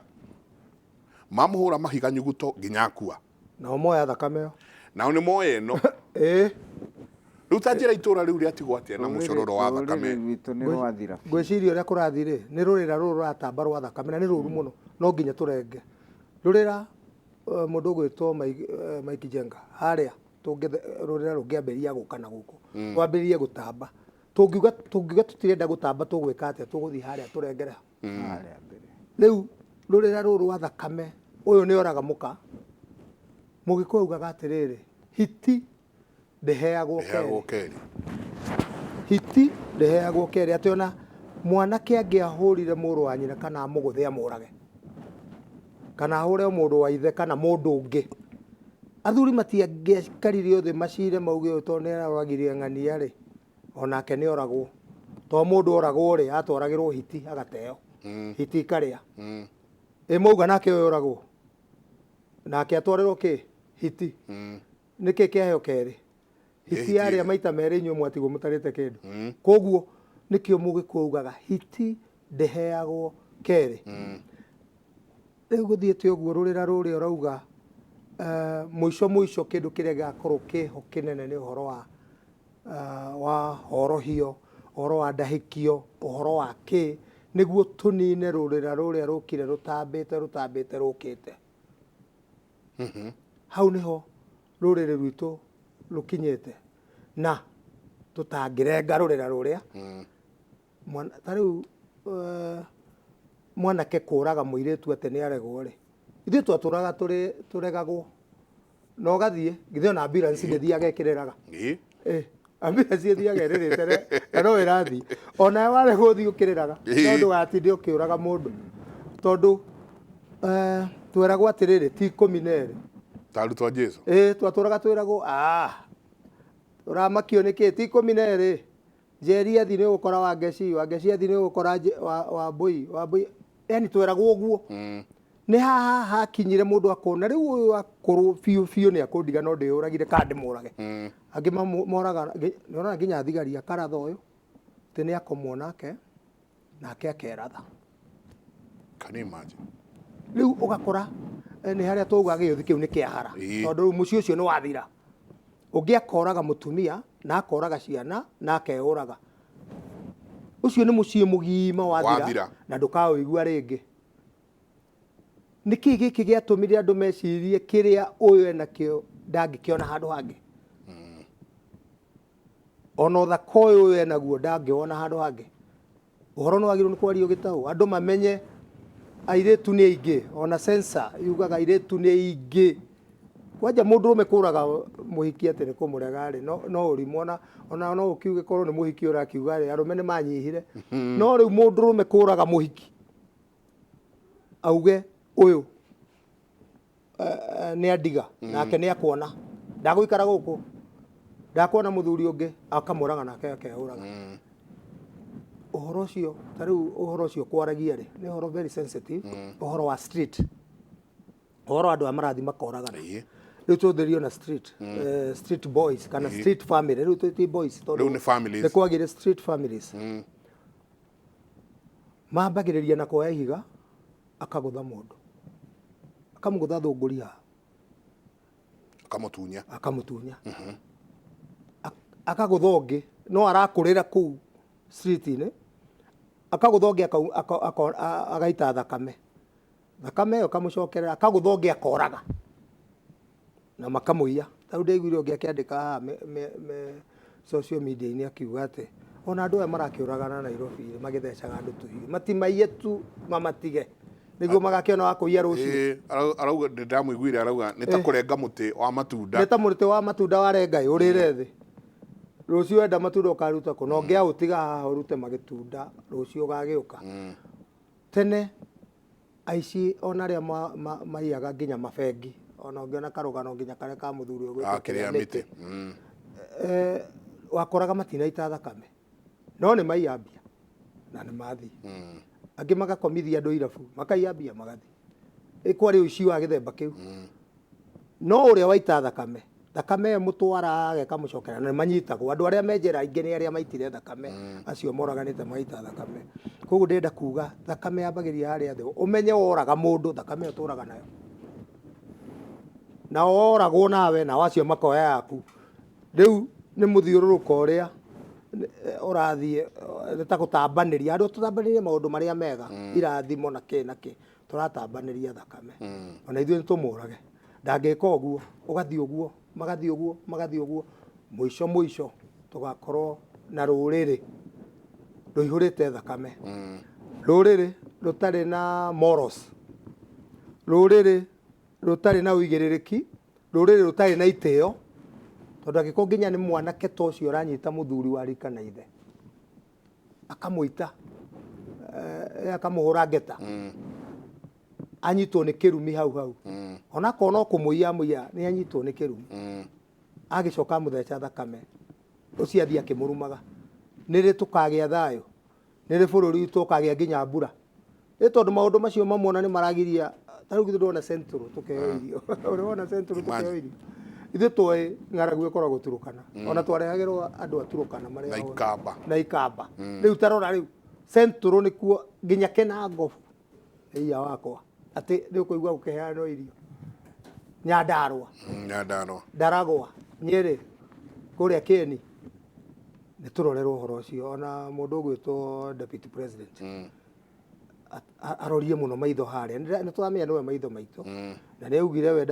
S1: Mamũhũra mahiga nyuguto nginya akua.
S2: Nao moya thakame ĩyo.
S1: Nao nĩ moya ĩno. Rĩu ta njĩra itũũra rĩu rĩatigwo atĩa na mũcororo wa thakame?
S3: Rũrĩrĩ rwitũ nĩ rwathira biũ.
S2: Ngwĩciria ũrĩa kũrathiĩ rĩ, nĩ rũrĩra rũrũ rũratamba rwa thakame na nĩ rũru mũno, no nginya tũrenge. Rũrĩra mũndũ ũgwĩtwo Mike Njenga harĩa rũrĩra rũngĩambĩrĩria gũka na gũkũ, rwambĩrĩrie gũtamba. Tũngiuga tũtirenda gũtamba tũgwĩka atĩa? Tũgũthiĩ harĩa tũrengere ha?
S3: Harĩa mbere.
S2: Rĩu rũrĩra rũrũ rwa thakame, ũyũ nĩ oraga mũka. Mũgĩkũyũ augaga atĩrĩrĩ, hiti ndĩheagwo
S1: Ndĩheagwo
S2: kerĩ.
S1: kerĩ.
S2: Hiti ndĩheagwo kerĩ, atĩ ona mwanake angĩahũrire mũrũ wa nyina kana amũgũthe amũrage, kana ahũre mũrũ wa ithe kana mũndũ ũngĩ, athuri matiangĩaikarire othe macire mauge ũyũ tondũ nĩ aroragire ng'ania rĩ, onake nĩ oragwo. Tondũ mũndũ oragwo rĩ, atwaragĩrwo hiti agateo. Hiti ikarĩa. Ĩ mauga nake ũyũ oragwo, nake atwarĩrwo kĩ? Hiti. Nĩkĩ kĩaheo kerĩ? Hiti
S1: Hiti
S2: yarĩa
S1: ĩrĩa.
S2: maita merĩ inyuĩ mwatigwo mũtarĩte kĩndũ. Koguo nĩkĩo mũgĩkũyũ augaga hiti ndĩheagwo kerĩ. Rĩu gũthiĩte ũguo rũrĩra rũrĩa ũrauga Mũico mũico kĩndũ kĩrĩa gĩgakorwo kĩho kĩnene nĩ ũhoro wa wa horohio, ũhoro wa ndahĩkio, ũhoro wa kĩ, nĩguo tũnine rũrĩra rũrĩa rũkire rũtambĩte rũtambĩte rũkĩte. Hau nĩho rũrĩrĩ rwitũ rũkinyĩte na tũtangĩrenga rũrĩra rũrĩa. Ta rĩu mwanake kũraga mũirĩtu atĩ nĩ aregwo rĩ, ithuĩ twatũraga tũrĩ tũregagwo na ũgathiĩ githĩ ona ambulance ndĩthiaga ĩkĩrĩraga. Ambulance ĩthiaga ĩrĩrĩte na no ĩrathiĩ onawe waregwo ũthiĩ ũkĩrĩraga, no ndũgatinde ũkĩũraga mũndũ tondũ tweragwo atĩrĩrĩ ti 12.
S1: Ta arutwo a Jesu.
S2: Ĩ twatũraga twĩragwo ũramakio nĩkĩ ti 12. Njeri athi nĩ ũgũkora Wangeci, Wangeci athi nĩ ũgũkora Wambũi, Wambũi, yani tweragwo ũguo. Nĩ haha hakinyire mũndũ akona rĩu ũyũ akũrũ biũ biũ nĩ akũndiga no ndĩyũragire kana ndĩmũrage. Angĩ moraga, nĩ ũrona nginya thigari akaratha ũyũ, atĩ nĩ akomwo nake, nake akeratha.
S1: Can you imagine?
S2: Rĩu ũgakora nĩ harĩa twauga gĩũthi kĩu nĩ kĩahara. Tondũ rĩu mũciĩ ũcio nĩ wathira. Ũngĩ akoraga mũtumia na akoraga ciana na akeyũraga. Ũcio nĩ mũciĩ mũgima wathira na ndũkaũigua rĩngĩ. Nĩkĩ gĩkĩ gĩatũmire andũ mecirie kĩrĩa ũyũ enakĩo ndangĩkĩona handũ hangĩ? Ona ũthaka ũyũ ũyũ enaguo ndangĩwona handũ hangĩ. Ũhoro nĩ wagĩrĩirwo nĩ kwario gĩtaũ, andũ mamenye airĩtu nĩ aingĩ, ona sensa yugaga airĩtu nĩ aingĩ. Kwanja mũndũrũme kũraga mũhiki atĩ nĩ kũmũrega rĩ, no ũrimũ ona no ũkiuge korwo nĩ mũhiki ũrakiuga rĩ, arũme nĩ manyihire. No rĩu mũndũrũme kũraga mũhiki auge ũyũ nĩ andiga nake nĩ akuona ndagũikara gũkũ ndakuona mũthuri ũngĩ akamũraga nake akehũraga. Ũhoro ũcio ta rĩu ũhoro ũcio kwaragia rĩ nĩ ũhoro very sensitive, ũhoro wa street, ũhoro wa andũ aya marathiĩ makoragana. Rĩu tũthĩrio na street, street boys kana street family. Rĩu ti boys
S1: tondũ rĩu nĩ families.
S2: Nĩ kwagire street families. Mambagĩrĩria na kuoya ihiga akagũtha mũndũ, akamũgũtha thũngũri haha,
S1: akamũtunya,
S2: akamũtunya, akagũtha ũngĩ no arakũrĩra kũu street-inĩ, akagũtha ũngĩ agaita thakame, thakame ĩyo ĩkamũcokerera, akagũtha ũngĩ akoraga na makamũiya. Ta rĩu ndaiguire ũngĩ akĩandĩka haha social media-inĩ akiuga atĩ ona andũ aya marakĩũragana Nairobi magĩthecaga andũ tũhiũ, matimaiye tu mamatige nĩguo magakĩona wa kũiya rũciũ.
S1: Arauga ndamũiguire arauga nĩ ta kũrenga mũtĩ wa matunda.
S2: Nĩ ta mũtĩ wa matunda warenga ũrĩre thĩ. Rũciũ wenda matunda ũkaruta kũ? Na ũngĩ aũtiga haha ũrute magĩtunda rũciũ ũgagĩũka. Tene aici ona arĩa maiyaga nginya mabengi, ona ũngĩona karũgano nginya karĩa ka mũthuri ũgwĩtwo
S1: Kĩrĩa Mĩtĩ.
S2: Wakoraga matinaita thakame no nĩ maiya mbia na nĩ mathiĩ. Angĩ magakomithia andũ irabu makaiya mbia magathiĩ. Kwarĩ ũici wa gĩthemba kĩu. No ũrĩa waita thakame, thakame ĩyo mũtwaraga ĩkamũcokera na nĩ manyitagwo. Andũ arĩa me njera aingĩ nĩ arĩa maitire thakame, acio moraganĩte magaita thakame. Koguo ndĩrenda kuga thakame yambagĩrĩria harĩa thĩ, ũmenye woraga mũndũ thakame ĩyo ũtũraga nayo. Na woragwo nawe nao acio makoya yaku. Rĩu nĩ mũthiũrũrũko ũrĩa ũrathiĩ nĩ ta gũtambanĩria. Andũ tũtambanĩrie maũndũ marĩa mega, irathimo na kĩ na kĩ, tũratambanĩria thakame. Ona ithuĩ nĩ tũmũrage. Ndangĩka ũguo, ũgathiĩ ũguo, magathiĩ ũguo, magathiĩ ũguo, mũico mũico tũgakorwo na rũrĩrĩ rũihũrĩte thakame. Rũrĩrĩ rũtarĩ na morals, rũrĩrĩ rũtarĩ na ũigĩrĩrĩki, rũrĩrĩ rũtarĩ na itĩo, tondũ angĩkorwo nginya nĩ mwanake ta ũcio ũranyita mũthuri wa rika na ithe, akamũita, akamũhũra ngeta, anyitwo nĩ kĩrumi hau hau. Onakorwo no kũmũiya amũiya, nĩ anyitwo nĩ kĩrumi. Agĩcoka amũtheca thakame, ũcio athiĩ akĩmũrumaga. Nĩ rĩ tũkagĩa thayũ? Nĩ rĩ bũrũri witũ ũkagĩa nginya mbura? Nĩ tondũ maũndũ macio mamwe ona nĩ maragiria, ta rĩu githĩ ndũrona Central tũkĩheo irio? Ũrĩ wona Central tũkĩheo irio? Ithuĩ twoĩ ng'aragu ĩkoragwo Turukana. Ona twarehagĩrwo andũ a Turukana marĩa
S1: Na ikamba.
S2: Na ikamba. Rĩu ta rora rĩu Central nĩkuo nginya Kenango iya wakwa atĩ nĩ ũkũigua gũkĩheanwo irio. Nyandarua,
S1: Nyandarua,
S2: Ndaragwa, Nyeri, kũrĩa Keni, nĩ tũrorerwo ũhoro ũcio. Ona mũndũ ũgwĩtwo deputy president arorie mũno maitho harĩa. Nĩ tũramenya nĩwe maitho maitũ, na nĩ augire we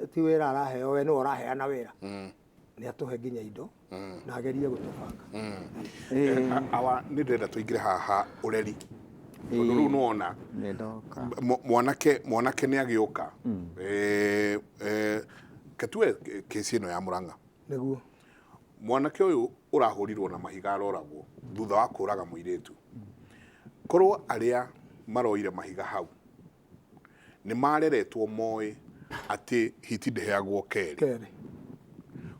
S2: ti wĩra araheo, we nĩwe ũraheana wĩra. Nĩ atũhe nginya indo na agerie gũtũbanga.
S1: Awa, nĩ ndĩrenda tũingĩre haha ũreri, tondũ rĩu nĩwona
S3: Nĩ ndoka.
S1: Mwanake nĩ agĩũka. Ketue kesi ĩno ya Murang'a.
S2: Nĩguo.
S1: Mwanake ũyũ ũrahũrirwo na mahiga aroragwo thutha wa kũraga mũirĩtu, korwo arĩa maroire mahiga hau nĩ mareretwo moĩ atĩ hiti ndĩheagwo kerĩ,
S2: kerĩ,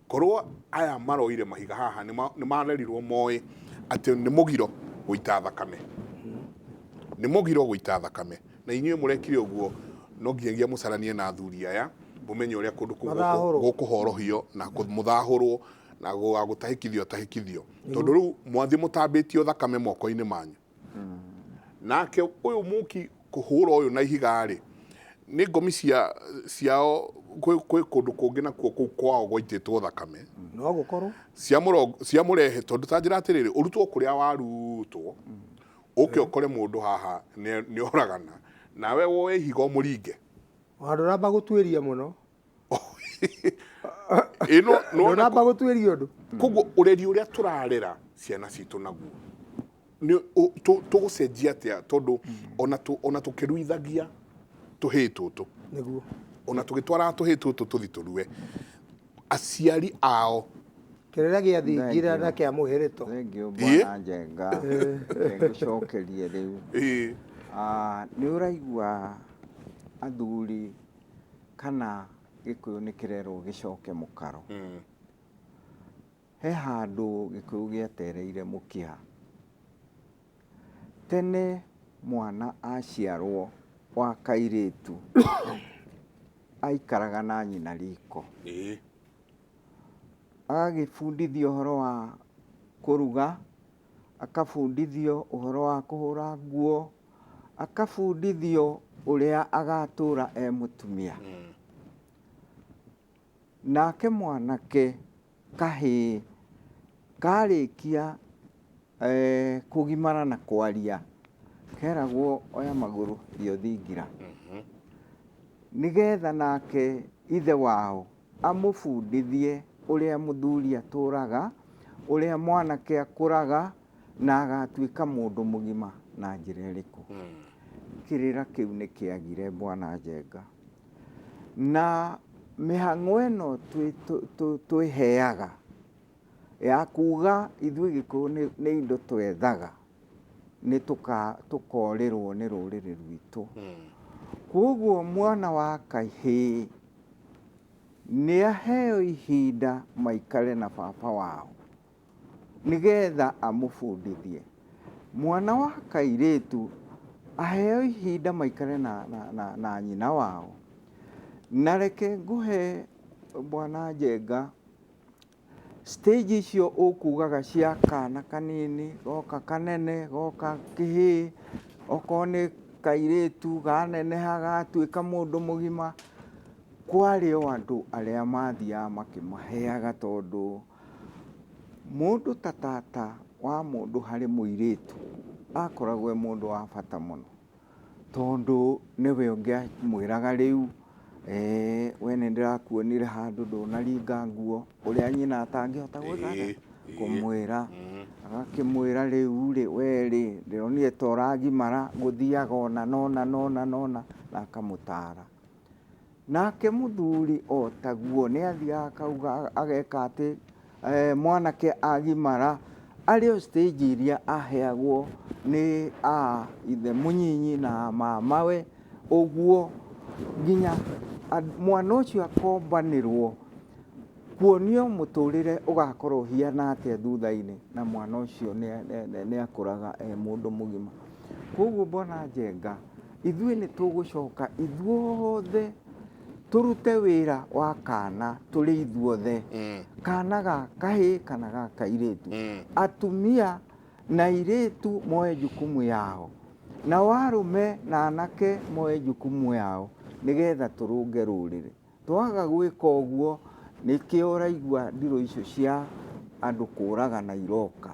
S1: korwo aya maroire mahiga haha nĩ marerirwo moĩ atĩ nĩ mũgiro gũita thakame, nĩ mũgiro gũita thakame, na inyuĩ mũrekire ũguo, no nginyagia mũcaranie na athuri aya, mũmenye ũrĩa kũndũ kũu
S2: Mathahũrwo.
S1: gũkũhorohio na mũthahũrwo na gũtahĩkithio atahĩkithio, tondũ rĩu mwathiĩ mũtambĩtio thakame moko-inĩ manyu. Nake ũyũ mũki kũhũra ũyũ na ihiga rĩ, nĩ ngomi cia ciao kwĩ kũndũ kũngĩ nakuo kũu kwao gwaitĩtwo thakame.
S2: No gũkorwo.
S1: Cia mũrehe, tondũ ta njĩra atĩrĩrĩ, ũrutwo kũrĩa warutwo, ũke ũkore mũndũ haha nĩ oragana nawe, woe ihiga ũmũringe.
S2: Ona ndũnamba gũtuĩria mũno.
S1: Ĩno nĩwona.
S2: Ndũnamba gũtuĩria ũndũ.
S1: Koguo ũreri ũrĩa tũrarera ciana citũ naguo nĩ tũgũcenjia atĩa? Tondũ ona tũkĩruithagia tũhĩĩ tũtũ, ona tũgĩtwaraga tũhĩĩ tũtũ tũthi tũrue, aciari ao
S2: Kĩrĩra gĩa thingira na kĩa mũhĩrĩto.
S3: Thengiũ, bwana Njenga, ngũcokerie rĩu. Ah, nĩ ũraigua athuri kana Gĩkũyũ nĩ kĩrerwo gĩcoke mũkaro. He handũ Gĩkũyũ gĩatereire mũkiha. Tene mwana aciarwo wa kairĩtu aikaraga na nyina riko, agagĩbundithio ũhoro wa kũruga, akabundithio ũhoro wa kũhũra nguo, akabundithio ũrĩa agatũra e mũtumia. Nake mwanake kahĩĩ karĩkia kũgimara na kwaria, keragwo oya magũrũ thiĩ thingira, nĩgetha nake ithe wao amũbundithie ũrĩa mũthuri atũraga, ũrĩa mwanake akũraga na agatuĩka mũndũ mũgima na njĩra ĩrĩkũ. Kĩrĩra kĩu nĩ kĩagire, bwana Njenga, na mĩhang'o ĩno twĩheaga ya kuga ithuĩ Gĩkũyũ nĩ indo twethaga, nĩ tũkorĩrwo nĩ rũrĩrĩ rwitũ. Koguo mwana wa kahĩĩ nĩ aheo ihinda maikare na baba wao nĩgetha amũbundithie. Mwana wa kairĩtu aheo ihinda maikare na nyina wao. Na reke ngũhe, bwana Njenga, stage icio ũkugaga cia kana kanini goka kanene goka kĩhĩĩ, okorwo nĩ kairĩtu ganeneha gatuĩka mũndũ mũgima, kwarĩ o andũ arĩa mathiaga makĩmaheaga, tondũ mũndũ ta tata wa mũndũ harĩ mũirĩtu akoragwo e mũndũ wa bata mũno, tondũ nĩwe ũngĩamwĩraga rĩu, we nĩ ndĩrakuonire handũ ndũnaringa nguo, ũrĩa nyina atangĩhota gwĩka atĩa? Kũmwĩra. Agakĩmwĩra rĩu rĩ, we rĩ, ndĩronire ta ũragimara, gũthiaga ũna nona nona nona, na akamũtara. Nake mũthuri o taguo nĩ athiaga akauga ageka atĩ mwanake agimara arĩ o stage iria aheagwo nĩ a ithe mũnyinyi na mamawe, ũguo nginya mwana ũcio akombanĩrwo kuonio mũtũrĩre ũgakorwo ũhiana atĩa thutha-inĩ, na mwana ũcio nĩ akũraga e mũndũ mũgima. Koguo bwana Njenga, ithuĩ nĩ tũgũcoka ithuothe tũrute wĩra wa kana tũrĩ ithuothe, kana ga kahĩĩ kana ga kairĩtu. Atumia na airĩtu moe jukumu yao, nao arũme na anake moe jukumu yao, nĩgetha tũrũnge rũrĩrĩ. Twaga gwĩka ũguo nĩkĩo ũraigua ndirũ icio cia andũ kũragana iroka.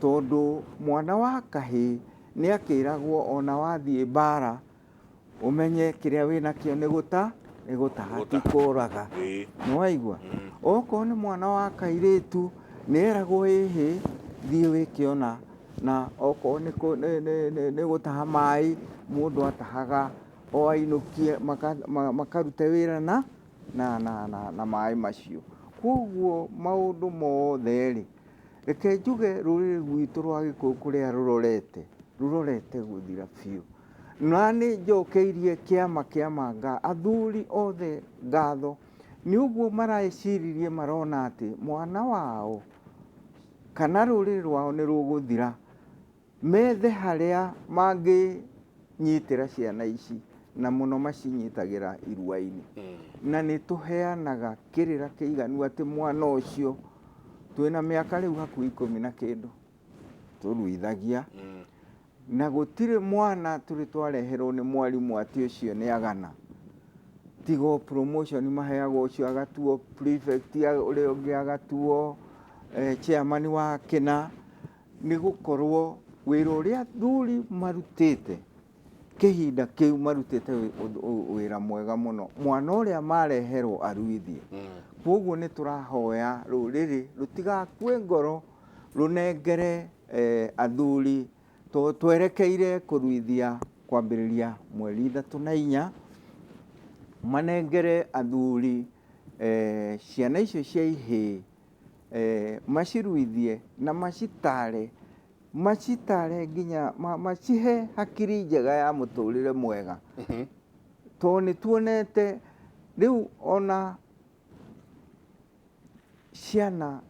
S3: Tondũ mwana wa kahĩĩ nĩ akĩragwo ona wathiĩ mbara ũmenye kĩrĩa wĩnakĩo nĩ gũta nĩ gũtaha ti kũraga. Nĩ waigua? Okorwo nĩ mwana wa kairĩtu nĩ eragwo ĩhĩ thiĩ wĩke ũna na okorwo nĩ gũtaha maĩ mũndũ atahaga o ainũkie makarute wĩra na maĩ macio. Koguo maũndũ mothe rĩ, reke njuge rũrĩrĩ rwitũ rwa Gĩkũyũ kũrĩa rũrorete, rũrorete gũthira biũ. Na nĩ njokeirie kĩama kĩa Manga, athuri othe ngatho nĩ ũguo mareciririe marona atĩ mwana wao kana rũrĩrĩ rwao nĩ rũgũthira, methe harĩa mangĩnyitĩra ciana ici na mũno macinyitagĩra irua-inĩ. Na nĩ tũheanaga kĩrĩra kĩiganu atĩ mwana ũcio twĩna mĩaka rĩu hakuhĩ ikũmi na kĩndũ tũruithagia na gũtirĩ mwana tũrĩ twareherwo nĩ mwarimũ atĩ ũcio nĩ agana. Tiga o promotion maheagwo ũcio agatuo prefect, ũrĩa ũngĩ agatuo chairman wa kĩna, nĩ gũkorwo wĩra ũrĩa athuri marutĩte kĩhinda kĩu marutĩte wĩra mwega mũno mwana ũrĩa mareherwo aruithie. Koguo nĩ tũrahoya rũrĩrĩ rũtigakue ngoro rũnengere athuri twerekeire kũruithia kwambĩrĩria mweri 3 na 4 manengere athuri ciana icio cia ihĩĩ maciruithie na macitare nginya macihe hakiri njega ya mũtũrĩre mwega. Tondũ nĩ tuonete rĩu ona ciana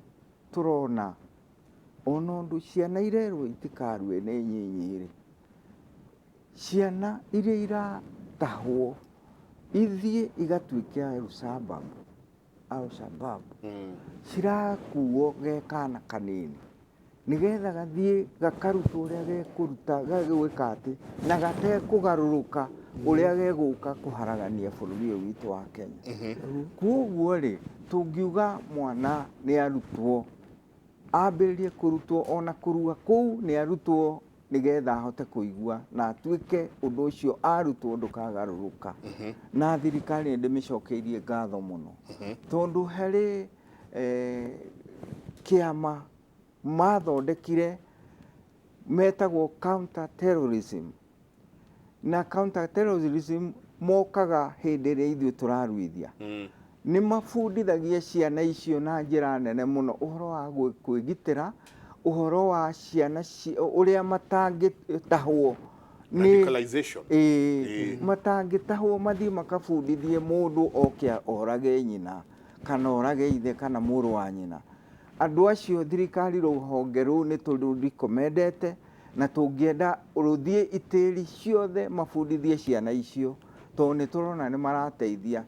S3: tũrona ona ũndũ ciana irerwo itikarue nĩ nyinyi rĩ, ciana iria iratahwo ithiĩ igatuĩke Al-Shabaab cirakuo ge kana kanini nĩgetha gathiĩ gakarutwo ũrĩa gekũruta gagwĩka atĩ na gatekũgarũrũka ũrĩa gegũka kũharagania bũrũri ũyũ witũ wa Kenya. Koguo rĩ, tũngiuga mwana nĩ arutwo ambĩrĩrie kũrutwo ona kũrua kũu nĩ arutwo nĩgetha ahote kũigua na atuĩke ũndũ ũcio arutwo ndũkagarũrũka. Na thirikari nĩ ndĩmĩcokeirie ngatho mũno tondũ harĩ kĩama mathondekire metagwo counter terrorism na counter terrorism mokaga hĩndĩ ĩrĩa ithuĩ tũraruithia. Nĩ mabundithagia ciana icio na njĩra nene mũno ũhoro wa kwĩgitĩra, ũhoro wa ciana ũrĩa matangĩtahwo
S1: Radicalization.
S3: Matangĩtahwo mathiĩ makabundithie mũndũ oke orage nyina kana orage ithe kana mũrũ wa nyina. Andũ acio thirikari rũhonge rũu nĩ tũrũrikomendete na tũngĩenda rũthiĩ itĩri ciothe mabundithie ciana icio tondũ nĩ tũrona nĩ marateithia.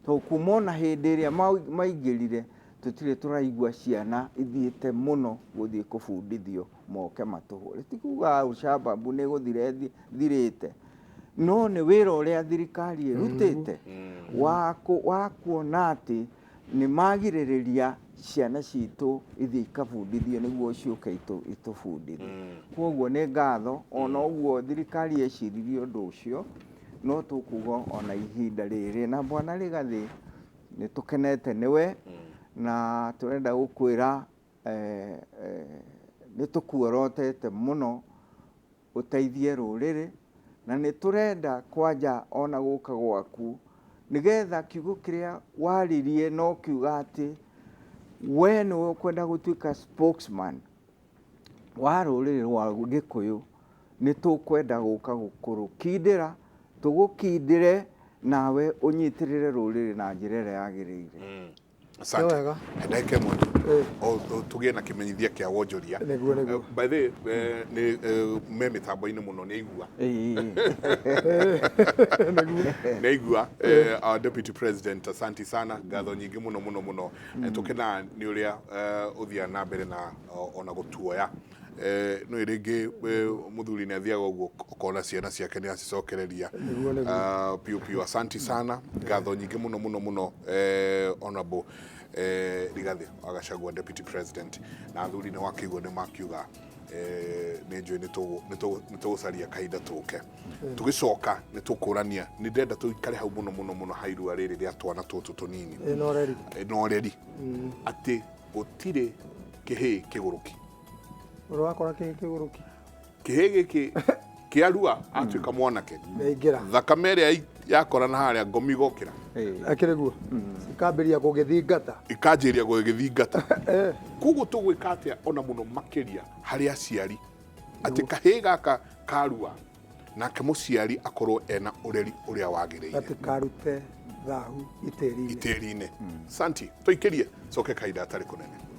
S3: Tondũ kuma ona hĩndĩ ĩrĩa maingĩrire tũtirĩ tũraigua ciana ithiĩte mũno gũthiĩ kũbundithio moke matũhũre. Ti kuga Al-Shabaab nĩ gũthira ĩthirĩte, no nĩ wĩra ũrĩa thirikari ĩrutĩte wa kuona atĩ nĩ magirĩrĩria ciana citũ ithiĩ ikabundithio nĩguo ciũke itũbundithie. Koguo nĩ ngatho ona ũguo thirikari yeciririe ũndũ ũcio, no tũkuga ona ihinda rĩrĩ na Bwana Rigathĩ nĩ tũkenete nĩwe na tũrenda gũkwĩra nĩ tũkuorotete mũno ũteithie rũrĩrĩ na nĩ tũrenda kwanja ona gũka gwaku nĩgetha kiugo kĩrĩa waririe no kiuga atĩ we nĩwe ũkwenda gũtuĩka spokesman wa rũrĩrĩ rwa Gĩkũyũ nĩ tũkwenda gũka gũkũrũkindĩra tũgũkindĩre nawe ũnyitĩrĩre rũrĩrĩ na njĩra ĩrĩa yagĩrĩire.
S1: Asante.
S2: Wega.
S1: Ndagĩka ĩmwe tu tũgĩe na kĩmenyithia kĩa wonjoria.
S2: Nĩguo, nĩguo.
S1: By the way, nĩ me mĩtambo-inĩ mũno nĩ aigua. Nĩ aigua our deputy president, asanti sana, ngatho nyingĩ mũno mũno mũno. Tũkenaga nĩ ũrĩa ũthiaga na mbere na ona gũtuoya No rĩngĩ mũthuri nĩ athiaga ũguo ũkona ciana ciake nĩ acicokereria.
S2: Nĩguo, nĩguo.
S1: Ah, piũ piũ, asanti sana, ngatho nyingĩ mũno mũno mũno, Honorable Rigathi wa Gachagua, Deputy President, na athuri nĩ wakĩigua nĩ makiuga, nĩ njũĩ nĩ tũgũcaria kahinda tũke tũgĩcoka nĩ tũkũrania. Nĩ ndĩrenda tũikare hau mũno mũno mũno ha irua rĩrĩ rĩa twana tũtũ tũnini.
S2: Ĩ no reri.
S1: Na ũreri atĩ gũtirĩ kĩhĩĩ kĩgũrũki.
S2: Ũrĩa wakora kĩhĩ kĩgũrũki.
S1: Kĩhĩĩ gĩkĩ kĩarua atuĩka mwanake,
S2: nĩaingĩra
S1: thakame ĩrĩa yakorana harĩa ngomi igokĩra.
S2: Akĩrĩ guo ikambĩria gũgĩthingata.
S1: Ikanjĩria gũgĩthingata. Koguo tũgwĩka atĩa ona mũno makĩria harĩ aciari atĩ kahĩĩ gaka karua nake mũciari akorwo ena ũreri ũrĩa wagĩrĩire,
S2: gatikarute thahu itĩri-inĩ.
S1: Itĩri-inĩ. Santi tũikĩrie coke kahinda atarĩ kũnene.